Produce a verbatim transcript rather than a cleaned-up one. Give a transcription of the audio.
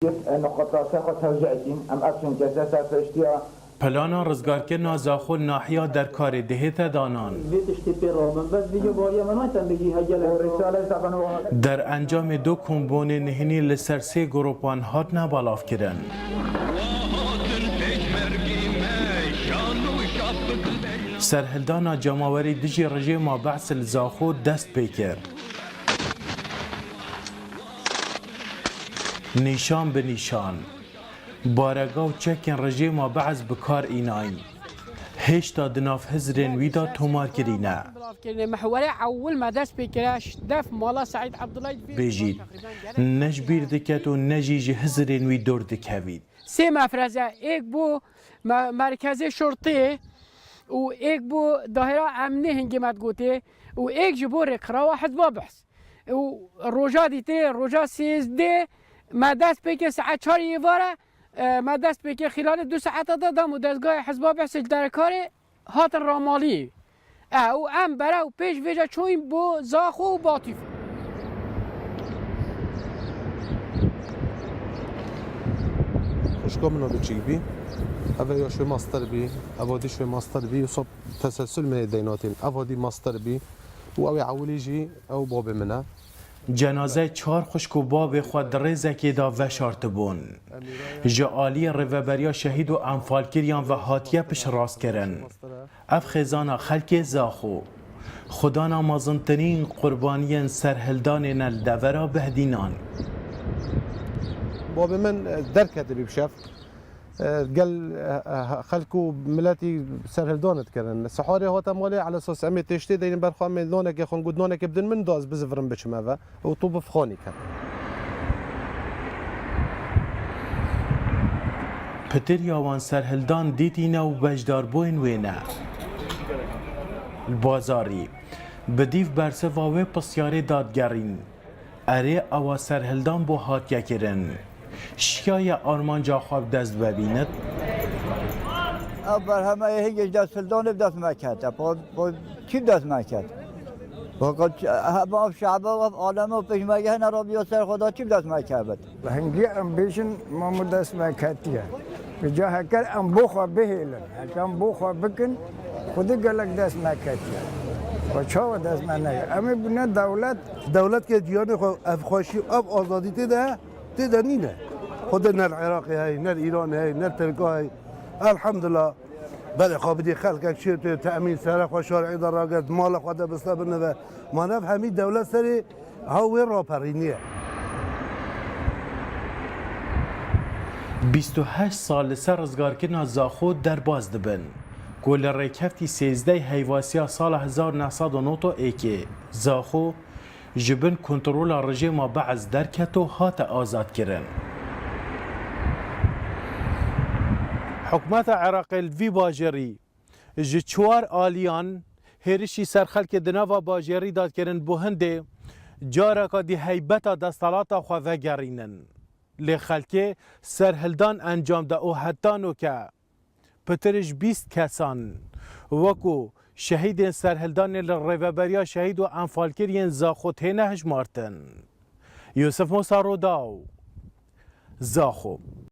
Nuqata ser xwe tewzî dîn, em ev çûn kese serpêştiya. Plana rizgarkirina Zaxo nahiya Derkarê dihête danan. Vê tiştê pê rabin, bes vîdyo bariya me nayten bigî hegelek. Û Rîsale Zexan û Derencamê du kombûnên nihênî li ser sê grupan hatine belavkirin. Serhildana cemawerî dijî rejêma Be's li Zaxo dest pê kir. Nîşan bi nîşan, barega û çekên rejêma Be's bi kar înayîn, hêşta di nav hizrên wî de tomarkirî ne. Bilavkirinê mihwere ewil me dest pê kire, def mala Seîd Ebdullah. Bêjît, ne ji bîr diket û ne jî ji hizrên wî dûr dikevît. Sê mefreze, êk bû me-, merkezê şortê û êk bû dahêra emnê hingê me digotê û êk ji bo rêkxirawa Hizba Be's. Û roja dîtirê, roja sêzdê me dest pê kir saet çarê êvara, e, me dest pê kir xîlalê du saeta de dam û dezgahê Hizba Be's li Derekarê hatin ramalî. E, û em berew pêş vêca çûyîn bo Zaxo û Batîf. Xwişka min a biçîk bî. Eve ya şwê mastir bî, eva dî şwê mastir bî, wisa teselsül me yê deynatên. Eva dî mastir bî û ew ê ewilî jî ew babê min e. Cenazeyê çar xwişk û babê xwe di rêzekê de veşartibûn. Ji aliyê Rêveberiya Şehîd û Enfalkiriyan ve hatiye piştrastkirin. Ev xêzana xelkê Zaxo, xwedana mezintirîn qurbaniyên serhildanê ne li devera Behdînan. Babê min, e, derketibî bi şev. E, gel, e, e, xelk û miletî serhildan dikirin. Siharê hate malê, ala esas em ê têştê deynin ber xwe, em ê nanekê xwe got, nanekê bidin min, da ez bizivirim biçim eve. Û tu bifxanî ke. Pitiriya wan serhildan dîtî ne û beşdarbûyên wê ne. Li bazarî, bi dîv bersiva wê pisyarê dadigerîn. Erê, ewa serhildan bo hatiye kirin. Şiyaye armanca xwe bi dest ve bînit? Ev berhemeyê hingê ji dest hildanê bi dest me kete. Po, po, çi bi dest me ket? Fakat hema ev şe'be û ev aleme û pêşmerge hene rabiya ser xwe da çi bi dest me kebit? Hingî em bêjin, ma min dest me ketiye. Bi ca heker em bo xwe bihêlin. Heker em bo xwe bikin, xwedî gelek dest me ketiye. Xwe çawa dest me neye? Em ê bûne dewlet. Dewlet ke ciyanê xwe ev xweşî, ev azadî tê de, tê de nîne. Xwedê ne li Iraqê hey, ne li Îranê hey, ne li Tirka hey. Elhamdulillah. Berê xwe bidî xelkek çi tê temîn sere xwe şerî de ragirt, mala xwe de biste binive. Ma nev hemî dewlet serê ha wê raperîniye. Bîst û heşt sal li ser rizgarkirina Zaxo derbas dibin, ku li rêkeftî sêzdeh heyvasiya sala hezar neh sed û nod û êkê Zaxo ji bin kontrola rejêma Be'ez derket û hate azadkirin. Hikûmeta Iraqê li vî bajêrî ji çar aliyan hêrişî ser xelkê di nava bajêrî de dikirin, bo hindê careka dî heybeta desthilata xwe vegerînin. Lê xelkê serhildan encam da û heta nûke pitir ji bîst kesan, wekû şehîdên serhildanê li rêveberiya şehîd û enfalkiriyên Zaxo têne hejmartin. Yusuf Musa Rûdaw, Zaxo.